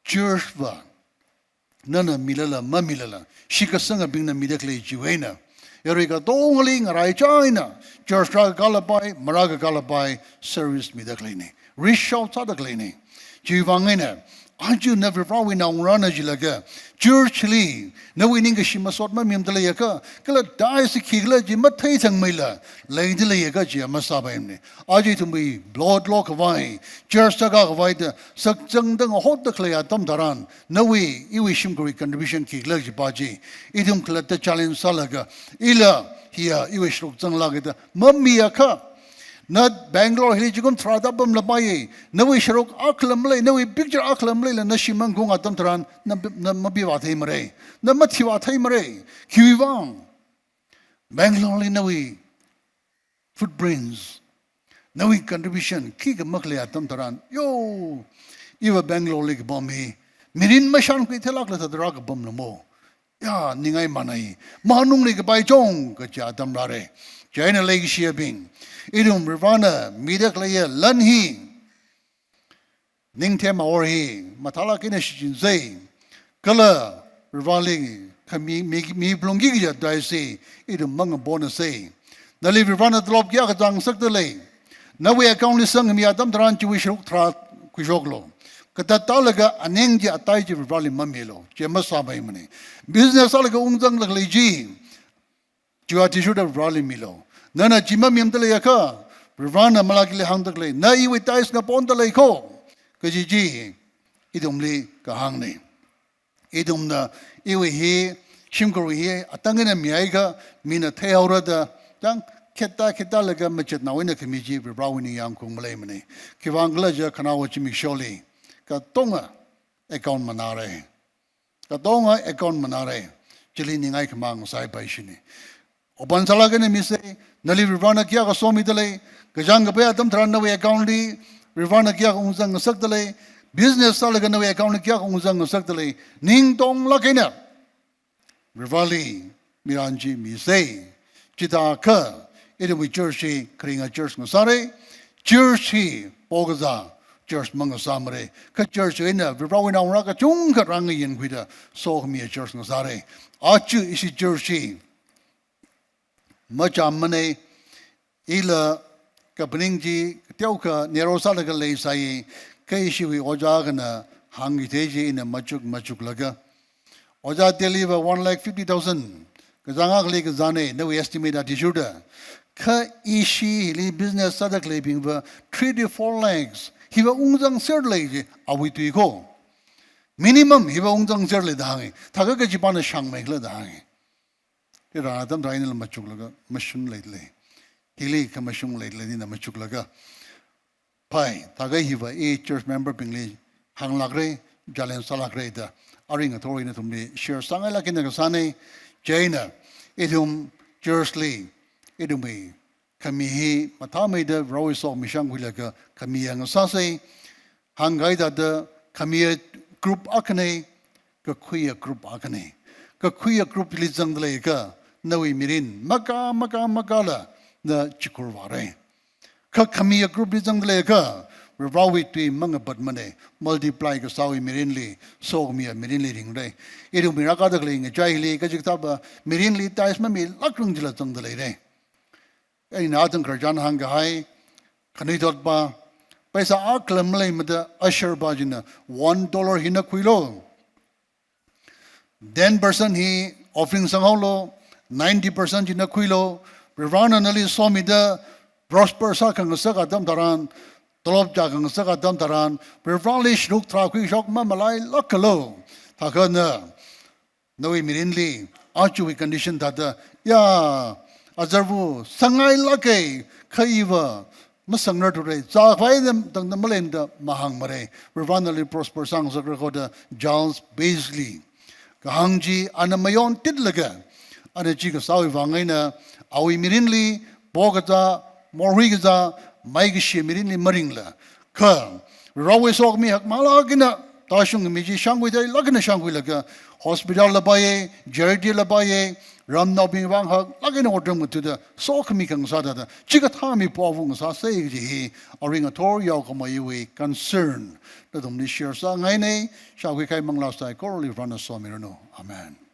Church va, nana milala, mamilala, shitkasangabingna mida khalei chiwui eina, yarui katongali ngaraichā eina, church rākakālapai, marākakālapai, service mida khaleina. Reach out sāda khaleina. Chiwuivang eina, aja na Varivarawui naongarāna jilaga, church li, nawui ningkashi masot mamimda leiakha, kala dais khikhala chi matheithangmeila, leida leiakha chiya masāpaimana. Aja ithumwui blood lo khavai, church sākakhavai da, sakzangda ngahotda khalei atam tharan, nawui, iwui shimkhurwui contribution khikhala kajipa chi, ithum khalatta challenge sālaga, ila, hiya, iwui sharuk zanglāka da, mamiakha, na Bangalore hili zingkum tharāda pamlapai, nawui sharuk akhala malei, nawui picture akhala maleila na shimān khaung atam tharan, na, na mapivātheimara, na mathiwātheimara, khiwuivang, Bangalore li nawui footprints, nawui contribution, khikha makhalei atam tharan, yo, iva Bangalore li kapam hi, mirin mashankhui theilākla thāda rākapamla mo. Ya, ningai manai, manungli kapai chong, kaja atam rāra. Chieina leikashiyabing, ithum Varivarana mida khaleiya lan hi, ningthem awor hi, mathālāk eina shichinsei, kala Varivarali khami, mi, mi phalungki kaja dais hi, ithum mangaponasei. Nali Varivarana tolop kayākha zang ngasakda lei, nawui account li sangmi atam tharan chiwui sharuk tharā khuishoklu. Katatta laga aning chi atai chi Varivarali mamilu, chi masāpaimana. Business sālaga ungzangda khalei chi, chiwui athishurda Varivarali milu. Nana chi mamimda leiakha, Varivarana malākli hāngda khalei, na iwui tithes ngaponda lei kho, kaji chi, ithumli kahāngna. Ithumna, iwui hi, shimkhurwui hi, atang eina mihaiakha, mina theihaora da, chang, khetta, khetta laga machetnao eina khami chi, Varivarawui ningyāng khaung maleimana. Khiwuivang khala jiakha khanaowa zimiksholi, katonga account manāra. Katonga account manāra, chili ningai khamang saipai shini. Open sālaga eina misei, nali Varivarana kayākha somida lei, kachāng kapai atam tharan nawui account li, Varivarana kayākha ungzang ngasakda lei, business sālaga nawui account li kayākha ungzang ngasakda lei, ning tonglāk eina, Varivarali, mirin chi misei. Chithākha, ithumwui church hi kharinga church ngasāra, church hi pokazā church mangasāmara. Kha church eina Varivarawui naongarā kachungkha rāngayinkhuida sokhamiya church ngasāra. Aja ishi church hi machāmmana, ila kaphaning chi teokha narrow sālaga leisai, kha ishiwui ojā akhana hāngkithei chi ina machuk machuklaga, ojā Delhi va one lakh fifty thousand, kachāng akhali kazāna, nawui estimate athishurda. Kha ishi hili business sāda khaleibing va three to four lakhs, hiva ungzangser lei chi, awui tui kho. Minimum hiva ungzangser lei da hānga, thākha kachipana shāngmeikhala da hānga. Chitharan atam tharan inala machuklaga, mashun leilei. Hili khamashung leilei da ina machuklaga. Phai, thākha hiva i church member bingli hānglākra, challenge sālākra da, aring athor eina nathumli share sāngailāk eina kasāna, chieina, ithum church li, ithumwui khami hi mathāmeida Varewui sokhami shānkhuilaga khamiya ngasāsei, hāngkahai thāda khamiya group akhana, kakhuiya group akhana. Kakhuiya group li zangda leiakha, nawui mirin, maka, maka, makala, na chikhur vāra. Kha khamiya group li zangda leiakha, Varewui tui mangapatmana, multiply kasāwui mirinli, sokhamiya mirinli ringra. Ithumwui rākada khalei ngachaili, kachikathāva mirinli tithes mamilākrang chila zangda leira. Eina athang khararchan hāngkahai, khanuithotpa, paisa akhala maleimada usher pa china one dollar hina khuilu. Ten percent hi offering sanghaolu, ninety percent china khuilu, Varivarana nali somida prosper sākhangasak atam tharan, tolop chākhangasak atam tharan, Varivarali sharuk tharā khuishok mamalailākalu. Thākha na, nawui mirinli, ajawui condition thāda, ya, azarva, sangngailāka, kha iva, masangrarthura, zākhavai tangda maleimada mahāngmara, Varivarana nali prosper sāngasakra kho da Charles Wesley kahāng chi ana mayontitlaga, ana chi kasāwui vang eina, awui mirinli, pokazā, morhui kazā, maikashi mirinli maringla, kha, Varivarawui sokhami hakmālāk eina, tāshungmi chi shāngkhuitheilāk eina shāngkhuilaga, hospital la paiya, charity la paiya, ramnaobing vang haklāk eina otram ngathuda, sokhami khangasā thāda, chikathā mi powerful ngasāsa kaji hi, arui ngathor yaokhameiwui concern, nathumli share sāngaina, shākhui kahai manglā saikorali Varivarana somiranu. Amen.